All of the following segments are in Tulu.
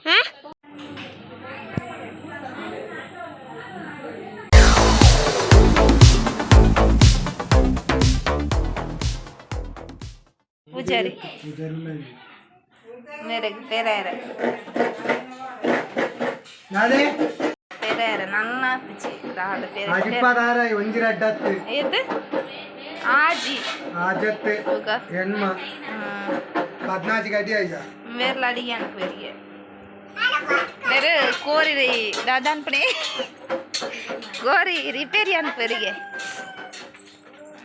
ಹಾ. ಪೂಜಾರಿ ಮೇರೆಗ್ ಪೇರಾಯರ. ನಾಳೆ. ಪೇರಾಯರ ನನ್ನ ಪಿಚಿ ದಾದ ಪೇರ. ಅಜಿಪ್ಪದಾರ ಒಂಜಿ ರಡ್ಡತ್ತು. ಏತ್ ಆಜಿ. ಆಜತ್ತು. ಬೊಕ ಎಣ್ಮ ಪದ್ನಾಜಿ ಗಡಿ ಆಯ್ಯ. ಬೇರ್ಲ ಅಡಿಗೆ ಅನ್ಪೇರಿಗೆ ಬೇರೆ ಕೋರಿ ದಾದ ಅನ್ಪಣೆ ಕೋರಿ ರಿಪೇರಿ ಅನ್ಪೇರಿಗೆ.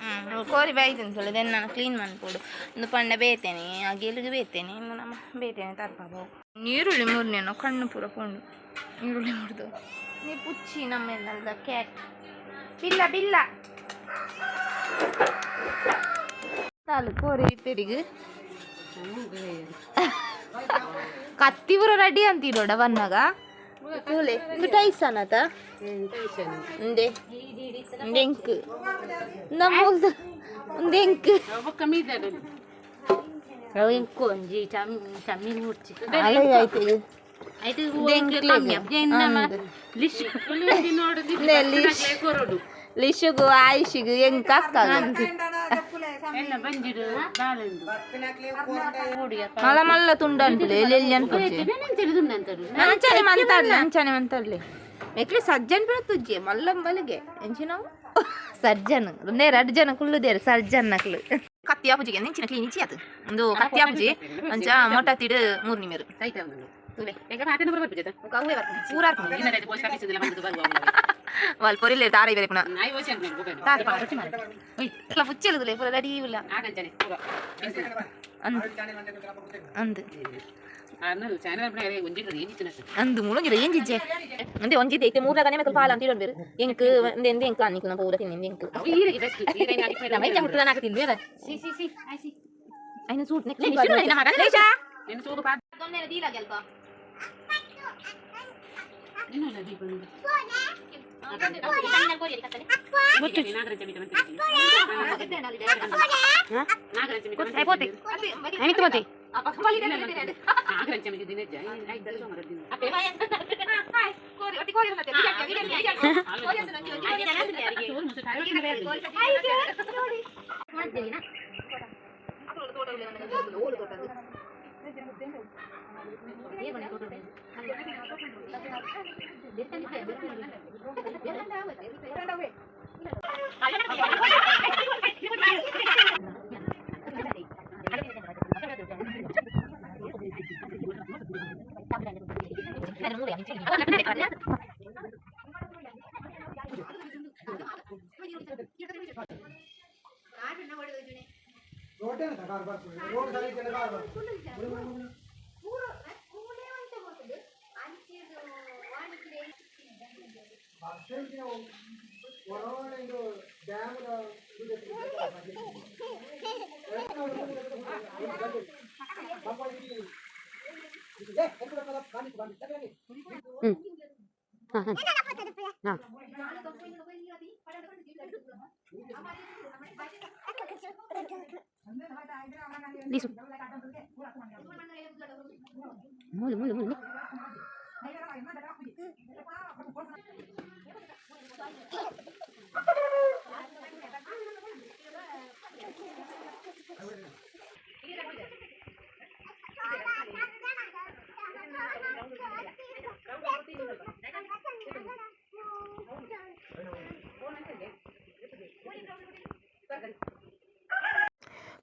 ಹ್ಞೂ, ಕೋರಿ ಬಾಯ್ತೀನಿ ಸೊಳ್ಳೆ ನಾನು ಕ್ಲೀನ್ ಮಾಡ್ಕೊಡು. ಒಂದು ಪಂಡ ಬೇತೇನೆ, ಆ ಗೆಲುಗು ಬೇತೇನೆ. ಇನ್ನು ನಮ್ಮ ಬೇತೇನೆ ತರ್ಪ ಬಾವು. ನೀರುಳ್ಳಿ ಮೂರನೇನೋ ಕಣ್ಣು ಪೂರ ಪೋಂಡು ನೀರುಳ್ಳಿ ಮುರಿದು. ನೀ ಪುಚ್ಚಿ ನಮ್ಮ ಕ್ಯಾಟ್ ಬಿಲ್ಲ ಬಿಲ್ಲ ತಾಲು ಕೋರಿ ರಿಪೇರಿಗೆ ಕತ್ತಿ ಪೂರ ರೆಡಿ ಅಂತೀರೋಡ ಬನ್ನಾಗ. ತೂಲೆ, ಒಂದು ಟೈಸನ್ ಆತ. ಉಂದೆ ಎಂಕ್ ನಮ್ಮ ಒಂದು ಎಂಕ್. ಒಂಜಿ ಚಮ್ಮಿ ಮುರ್ಚಿ. ಅಲೆ ಆಯ್ತು. ಐತೆ. ಲಿಶುಗು ಆಯುಷಿಗು ಎಂಕ್ ಅಕ್ಕ. ಮಲ್ಲ ಮಲ್ಲ ತುಂಡು ಅನ್ಪುಲೆ ಎಲ್ಲಿ ಎಲ್ಲಿ ಅನ್ಪುಜಿ. ಅಂಚನೆ ಮಂತಾಡ್ಲಿ, ಅಂಚನೆ ಮಂತಾಡ್ಲಿ. ಮೆಕ್ಲಿ ಸಜ್ಜನ್ ಪೂರ ತುಜ್ಜಿ ಮಲ್ಲ ಮಲ್ಲಿಗೆ ಎಂಚಿನವು ಸರ್ಜನ್ ಒಂದೇ ರಡ್ಡು ಜನ ಕುಳ್ಳುದೇರು ಸರ್ಜನ್ ನಕ್ಲು. ಕತ್ತಿ ಆಪುಜಿಗೆ ನಿಂಚಿನ ಕ್ಲೀನ್ ಇಚ್ಚಿ ಆತು. ಒಂದು ಕತ್ತಿ ಆಪುಜಿ ಅಂಚ ಮೊಟ್ಟ ತಿಡು ಮೂರು ನಿಮಿರು ತೂಲೆ. ಬೊಕ ಅವ್ವೇ ಬರ್ಪುನಿ ಪೂರ ಅರ್ಪುನಿ. ವಾಲ್ ಪೊರಿಲೆ ತಾರೈ ಬೇರೆ ಪುನ ಪುಚ್ಚೆಲುದುಲೆ ಪೂರ ರೆಡಿ ಇಲ್ಲ. ಅಂದ್ ಅಂದ್ ಅಂದು ಮುಳುಂಜಿರ ಎಂಜಿಜ್ಜೆ ಅಂದೆ ಒಂಜಿ ಐತೆ ಮೂರ್ನಾಗನೆ ಮೆಕಲ್ ಪಾಲ ಅಂತ ಇಡೋನ್ ಬೇರೆ ಎಂಕ್ ಎಂದೆ ಎಂದೆ ಎಂಕ್ ಅನ್ನಿಕ್ ನಮ್ಮ ಪೂರ ತಿನ್ನಿ ಎಂಕ್ ನಮ್ಮ ಇಂಚ ಹುಟ್ಟುದ ನಾಕ ತಿನ್ಬೇರ. ಐನ ಸೂಟ್ ನೆಕ್ ದೀಲಾಗೆಲ್ಪ. ರೋಡ್ ಏನದ ಕಾರ್ ಬರ್ಪು ರೋಡ್ ಸರಿ ಇಜ್ಜಂಡ ಕಾರ್ ಬರ್ಪು. ಹೊರಗಡೆ ಇದು ಡ್ಯಾಮ್. ಹಾಂ. ಲೀಸು ಮೂಲು ಮೂಲು ಮೂಲು.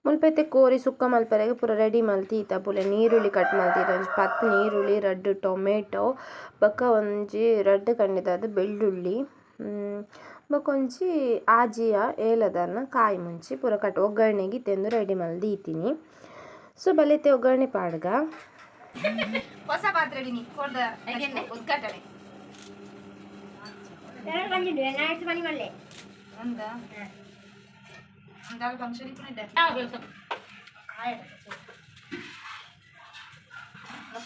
ಮುಲ್ಪ ಇತ್ತೆ ಕೋರಿ ಸುಕ್ಕ ಮಲ್ಪರೆಗ್ ಪೂರ ರೆಡಿ ಮಲ್ತೀತ ಪೂಲೆ. ನೀರುಳ್ಳಿ ಕಟ್ ಮಲ್ತೀತ, ಒಂಜಿ ಪತ್ತ್ ನೀರುಳ್ಳಿ, ರಡ್ಡ್ ಟೊಮೆಟೊ, ಬೊಕ್ಕ ಒಂಜಿ ರಡ್ಡ್ ಕಂಡಿದಾದ್ ಬೆಳ್ಳುಳ್ಳಿ, ಬೊಕ ಒಂಜಿ ಆಜಿಯ ಏಲದನ ಕಾಯಿ ಮುಂಚಿ ಪೂರ ಕಟ್ ಒಗ್ಗರಣೆಗ್ ಇತ್ತೆ ಉಂದು ರೆಡಿ ಮಲ್ತ್ ದೀತಿನಿ. ಸೊ ಬಲೆ ಇತ್ತೆ ಒಗ್ಗರಣೆ ಪಾಡ್ಗ. ಹೊಸ ಪಾತ್ರೆ ಉದ್ಘಾಟನೆ. ಅಂದ ಫಂಕ್ಷನ್ ಇಪ್ಪುನ.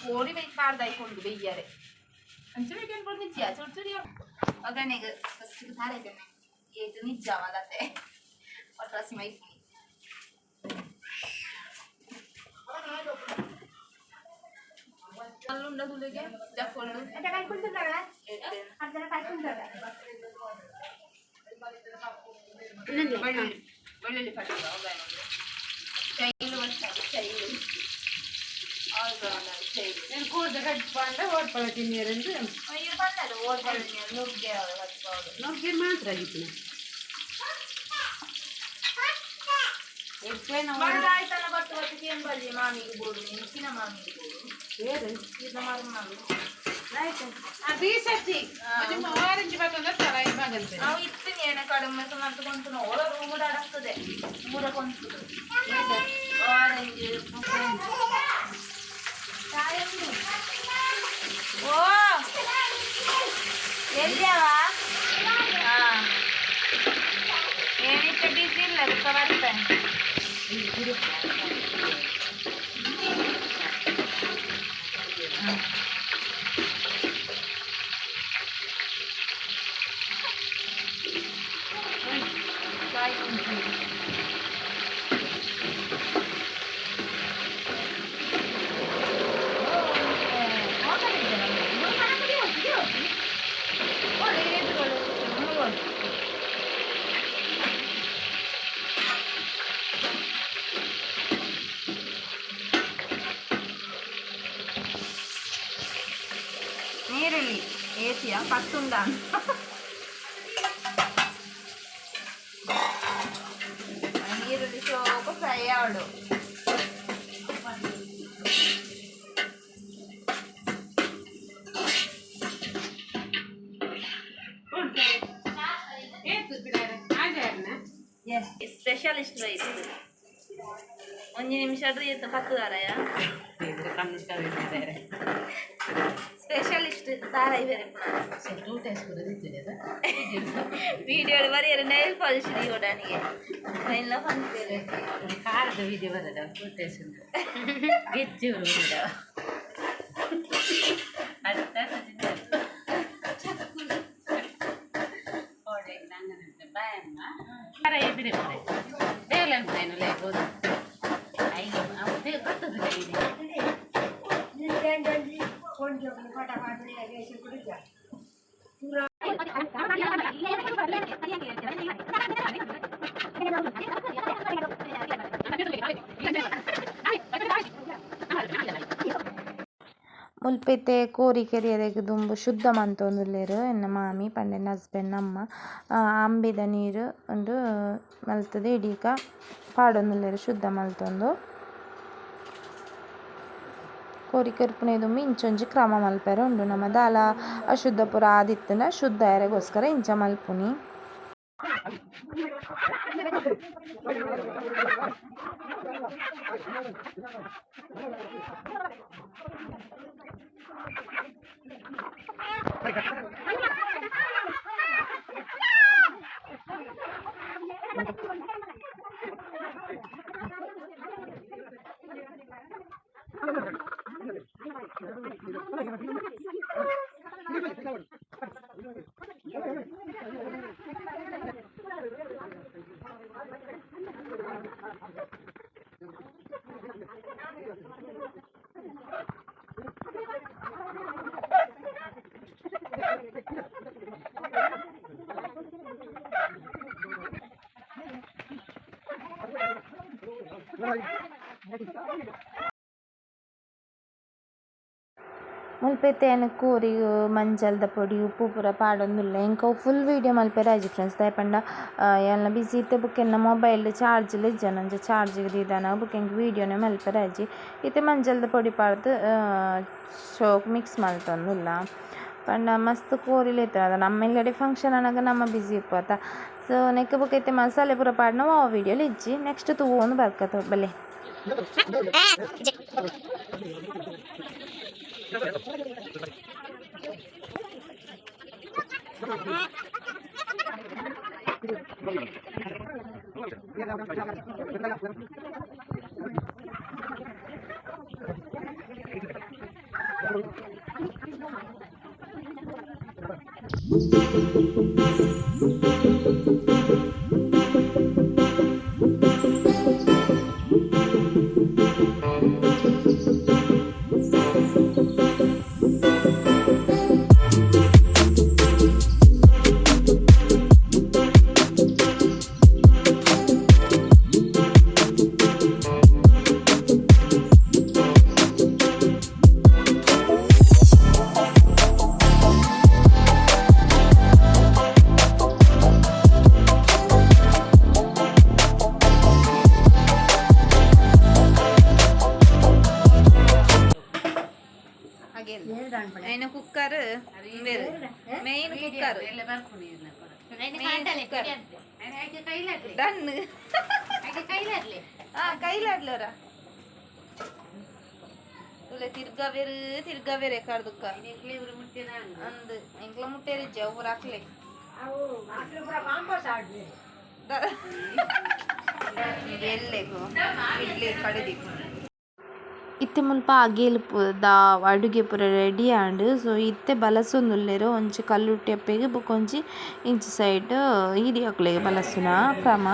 ಕೋರಿ ಬೈ ಪಾಡ್ದಾಯ್ಕೊಂಡು ಬೆಯ್ಯಾರೆ ಅಂಚ ಬೇಕೇನು ಅನ್ಕೊಂಡು ನಿಜ್ಜ ಚುಡ್ ಚುಡಿ. ಒಗ್ಗರಣೆಗೆ ಫಸ್ಟ್ ಧಾರೆ ಏತು ನಿಜ್ಜ ಮದತ್ತೆ ಒಟ್ರಾಸಿ ಮೈಪುನಿ. ತುಂಡ ತುಳಿಗೆ ಜಕ್ಕೊಂಡು. ಬೆಳ್ಳುಳ್ಳಿ ಬೆಳ್ಳುಳ್ಳಿ ಪಟ್ಟಿ ಚೈಲು ಚೈಲು నేను కూర కట్టుకోండి ఓడ్పల ತಿನ್ನಿರಂದು. ಅಯ್ಯೋ ಬಂದಲ್ಲ ಓಡ್ಬಾರ್ದು ನುಗ್ಗೆ ಕಟ್ಬೋದು. ನುಗ್ಗೆ ಮಾತ್ರ ಆಗಿತ್ತು. ಮಳ್ಳ ಆಯ್ತಲ್ಲ ಬತ್ತು ಬತ್ತು ಕೇಂಬಲ್ಲಿ ಮಾಮಿಗೆ ಬೋಡು ನಿಂಚಿನ ಮಾಮಿಗೆ ಬೋಡು. ಬೇರೆ. ಇದು ಮರ್ಮಲು. ಆರೆಂಜ್ ಬರ್ತದೆ. ನಾವು ಇತ್ತು ಏನ ಕಡಿಮೆ ಮಂತ್ಕೊಂತು ಓಳ ರೂಮ್ ಅಡಗ್ತದೆ ಮೂರ ಕೊಂತು ಆರೆಂಜ್. ಓ ಎಲ್ಲಿಯವ ಏನಿತ್ತ ಬಿಸಿ ಇಲ್ಲ ಅದಕ್ಕೆ ಬರ್ತಾನೆ. ಕಾಯಿ ಉಂಟು. ನೀರುಳ್ಳಿ ಏಸಿಯ ಪತ್ತುಂಡ ನೀರುಳ್ಳಿ ಸೋಪ ಫ್ರೈ ಆವಡು. ಸ್ಪೆಷಲಿಸ್ಟ್ ರೈಸ್ ಒಂಜಿ ನಿಮಿಷ ಎತ್ತು ಪತ್ತುದಾರಯ ಸ್ಪೆಷಲಿಸ್ಟ್ ತಾರಾಯಿ ಬೇರೆ. ವಿಡಿಯೋ ಬರೀ ನೈಲ್ ಪಾಲಿಶ್ ದಿವಡನಿಗೆ ಫೈನ್ಲ ಪಂತೇರು. ಖಾರದ ವಿಡಿಯೋ ಬರದ ಟೂ ಟೇಸ್ಟ್ ಗೆಜ್ಜೆ ಬರದ ಮುಲ್ಪೆತೆ ಕೋರಿ ಕೆರಿಯರೆಗ್ ದುಂಬು ಶುದ್ಧ ಮಂತೊಂದುಲ್ಲೆರ್ ಎನ್ನ ಮಾಮಿ ಪಂಡ ಎನ್ನ ಹಸ್ಬೆಂಡ್ ಅಮ್ಮ ಅಂಬಿದ ನೀರು ಉಂದು ಮಲ್ತುದು ಇಡೀಕ ಪಾಡೊಂದುಲ್ಲೆರ್ ಶುದ್ಧ ಮಲ್ತೊಂದು. ಕೋರಿ ಕೆರ್ಪುನೆ ದುಂಬು ಇಂಚ ಒಂಜಿ ಕ್ರಮ ಮಲ್ಪೆರೆ ಉಂಡು ನಮ ದಾಲ ಅಶುದ್ಧ ಪೂರ ಆದಿತ್ತ್ಂಡ ಶುದ್ಧ ಆಯೆರೆಗೋಸ್ಕರ ಇಂಚ ಮಲ್ಪುನಿ. ಮುಲ್ಪೆತೆ ಕೋರಿ ಮಂಜಲ್ದ ಪೊಡಿ ಉಪ್ಪು ಪೂರ ಪಾಡೊಂದುಲ್ಲೆ. ಎಂಕ್ ಅವು ಫುಲ್ ವೀಡಿಯೋ ಮಲ್ಪೆರೆ ಆಯಿಜಿ ಫ್ರೆಂಡ್ಸ್. ದಾಯೆ ಪಂಡ ಯಾನ್ಲ ಬಿಸಿ ಇತ್ತೆ ಬೊಕ ಎನ್ನ ಮೊಬೈಲ್ ಚಾರ್ಜ್ ಲ ಇಜ್ಜಾನ ಅಂಚ ಚಾರ್ಜ್ ದೀದಾನ ಬೊಕ ಎಂಕ್ ವೀಡಿಯೋನೆ ಮಲ್ಪೆರೆ ಆಯಿಜಿ. ಇತ್ತೆ ಮಂಜಲ್ದ ಪೊಡಿ ಪಾಡ್ದ್ ಶೋಕ್ ಮಿಕ್ಸ್ ಮಲ್ತೊಂದುಲ್ಲ. ಪಂಡ ಮಸ್ತ್ ಕೋರಿಲ ಇತ್ತುಂಡ ನಮ್ಮ ಇಲ್ಲಡೆ ಫಂಕ್ಷನ್ ಆನಗ ನಮ್ಮ ಬಿಸಿ ಇಪ್ಪುವತ. ಸೊ ನೆಕ್ಕ್ ಬೊಕ ಇತ್ತೆ ಮಸಾಲೆ ಪೂರ ಪಾಡ್ನ ಅವು ವೀಡಿಯೋಲು ಇಜ್ಜಿ. ನೆಕ್ಸ್ಟ್ ತೂವೊಂದು ಬರ್ಕತ ಬಲ್ಲೆ. ಐನ ಕುಕ್ಕರ್ ಮೇನ್ ಕುಕ್ಕರ್. ಡನ್. ಆ ಕೈಲಾಡ್ಲರ ತುಲೆ ತಿರ್ಗವೇರು ತಿರ್ಗವೇರೆ ಕಡ್ದುಕ್ಕ ಅಂದ್ ಎಂಕ್ಲ ಮುಟ್ಟೇರಿ ಜವ್ರು ಹಾಕ್ಲೆ. ಎಲ್ಲೆಗು ಇಡ್ಲಿ ಕಡೆದಿಕ್ಕು. ಇತ್ತೆ ಮುಲ್ಪ ಅಗೇಲ್ ದ ಅಡುಗೆ ಪೂರ ರೆಡಿ ಆಂಡ್. ಸೊ ಇತ್ತೆ ಬಲಸೊಂದುಲ್ಲೆರ್ ಒಂಜಿ ಕಲ್ಲುರ್ಟಿ ಬೊಕ ಒಂಜಿ ಇಂಚಿ ಸೈಡ್ ಹಿರಿಯಕ್ಲೆಗ್ ಬಲಸುನ ಕ್ರಮ.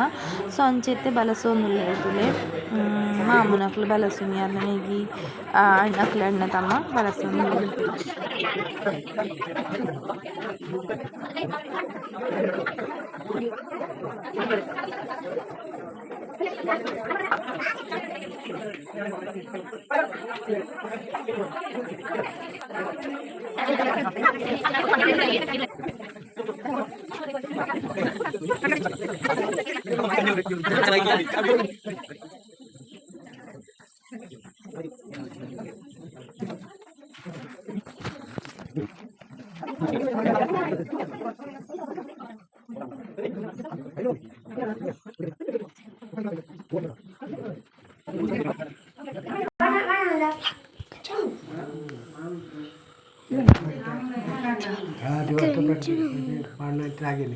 ಸೊ ಅಂಚ ಇತ್ತೆ ಬಲಸೊಂದುಲ್ಲೆರ್ ತೂಲೆ. ಮಾಮುನಕ್ಲು ಬಲಸುನಿ ಅರ್ನ ಮೆಗ್ಗಿ ಅಕ್ಲೆ ಅಣ್ಣ ತಮ್ಮ ಬಲಸೊಂದುಲ್ಲೆರ್. ಪಾಡಿನ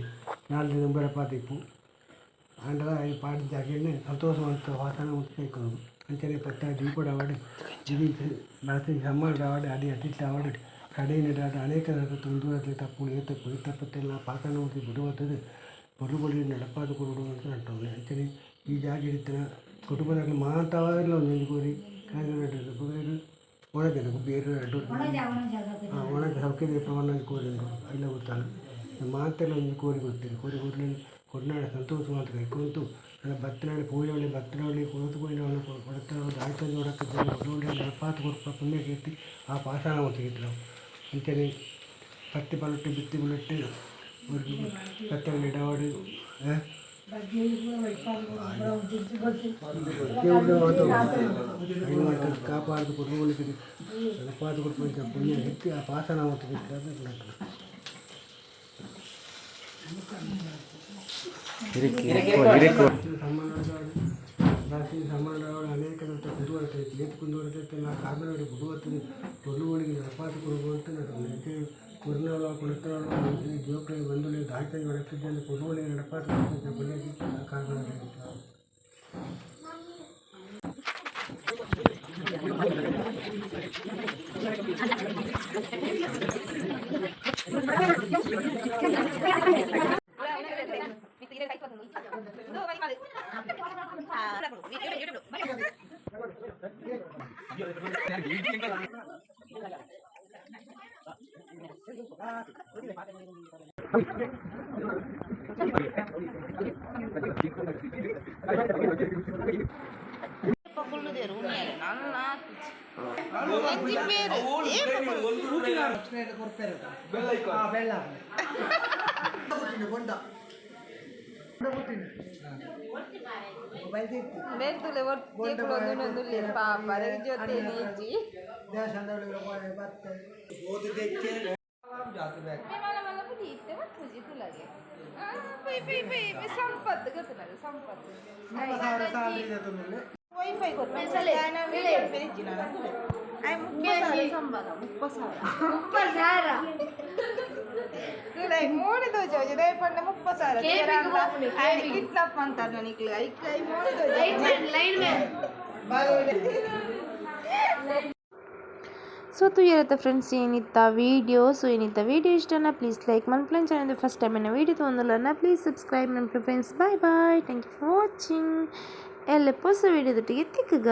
ನಾಲ್ಕು ನಂಬರ ಪಾತಿಪ್ಪು ಆಂಡಲ ಈ ಪಾಡಿ ಜಾಗೆನೆ ಸಂತೋಷವಂತ ವಾತಾವರಣ ಉಂಟು. ಅಂಚನೆ ಪತ್ತ ದೀಪಡ ಅವಾರ್ಡ್ ಜಿಗಿ ಬಳಸಿ ಸಮ್ಮಾನ ಅವಾರ್ಡ್ ಅಡಿ ಅತಿಥಿ ಅವಾರ್ಡ್ ಕಡೆ ನೀಡಾದ ಅನೇಕ ತೊಂದರೆ ತಪ್ಪು ಏತಪ್ಪು ತಪ್ಪತ್ತೆಲ್ಲ ಪಾತನ ಹೋಗಿ ಬಿಡುವಂಥದ್ದು ಬೊರ್ಲು ನಡಪಾದ ಕೊಡುಡು ಅಂತ ಅಂಟವ್ನೆ. ಅಂಚನೆ ಈ ಜಾಗೆ ಇತ್ತಿನ ಕುಟುಂಬದಾಗ ಮಾತಾವಲ್ಲ ಒಂದೊಂದು ಕೋರಿ ಒಣಗಿದೆ ಬೇರೆ ಎರಡು ಒಣಗ ಸೌಖ್ಯ ಪ್ರಮಾಣ ಕೋರಿ ಉಂಟು ಇಲ್ಲ ಗೊತ್ತಲ್ಲ. ಮಾತೆಲ್ಲ ಒಂದು ಕೋರಿ ಕೊಡ್ತೀರಿ ಕೋರಿ ಕೊಡ್ಲಿ ಕೊಡ್ನಾಡ ಸಂತೋಷ ಮಾತ್ರ ಕೈಕೊಂತು ನನ್ನ ಬತ್ತನಾಡಿ ಪೂಜೆ ಬತ್ತನಾಡಿ ಕುಳಿತುಕೊಂಡು ಕೊಡತ್ತಾಳು ಆಯ್ತು ನೋಡಕ್ಕೆ ನಡಪಾತ ಕೊಡ್ಪ ಪುಣ್ಯ ಕೀರ್ತಿ ಆ ಪಾಷಾಣ ತೆಗಿದ್ರು. ಅಂಚನೆ ಪತ್ತಿ ಬಲಟ್ಟು ಬಿತ್ತಿ ಬಲಟ್ಟು ಪತ್ತೆ ಇಡವಾಡು ಕಾಪಾಡ್ದು ಕುಟುಂಬಗಳಿಗೆ ನಡಪಾತ ಕೊಡ್ಪ ಪುಣ್ಯ ಹೆಚ್ಚು ಆ ಪಾಷಾಣ ತೆಗಿತಾರೆ. ಅನೇಕ ಕುಂದುವರ್ತೈತಿ ಏತ್ ಕುಂದುವರ್ತೈತಿ ನಾ ಕಾಮನಡಿ ಬುಡುವತ್ತದು ಕೊಲ್ಲುಗಳಿಗೆ ನಡಪಾತ ಕೊಡುವಂತ ಕೊರ್ನಾಳ ಕೊಡತ್ತಾಳ ಜೋಕಳಿ ಬಂದುಳಿ ದಾಯ್ತಾಗಿ ಹೊರತಿದ್ದ ಕೊಲ್ಲುಗಳಿಗೆ ನಡಪಾತ ಕೊಡುವಂತ ಕಾಮನಡಿ. ಕುಳ್ಳುದೇರು ಉಣ್ಣಿಯರೆ ನನ್ನ ಬೇರ್ತುಲೆ ಒಟ್ಟಿಗೆ ಒಂದೊಂದು ಪಾಪ ಜೊತೆ ನೀಜಿ. ಸಂಪತ್ತು ಗೊತ್ತಿಲ್ಲ ಸಂಪತ್ತು ವೈಫೈ 30,000 ಸಂಬಳ 30,000 ಮೋನೆ ತೋಜೋಜಿ ದಯಪಂಡ 30,000 ಕಿಡ್ನಾಪ್ ಅಂತಾರೆ ನನಗೆ ಐಕ್ I ಮೋನೆ ತೋಜ. ಸೊ ತೂಯರತ್ತ ಫ್ರೆಂಡ್ಸ್, ಏನಿತ್ತ ವೀಡಿಯೋ. ಸೊ ಏನಿತ್ತ ವೀಡಿಯೋ ಇಷ್ಟನ ಪ್ಲೀಸ್ ಲೈಕ್ ಮನ್ಪ್ಲನ್. ಚಾನಲ್ ಫಸ್ಟ್ ಟೈಮ್ ಏನ ವೀಡಿಯೋ ತೊಗೊಂಡಲ್ಲ, ಪ್ಲೀಸ್ ಸಬ್ಸ್ಕ್ರೈಬ್ ಮನ್ಪ್ಲ friends. Bye bye, thank you for watching. ಎಲ್ಲ ಪೊಸ ವೀಡಿಯೋದೊಟ್ಟಿಗೆ ತಿಕ್ಕಗ.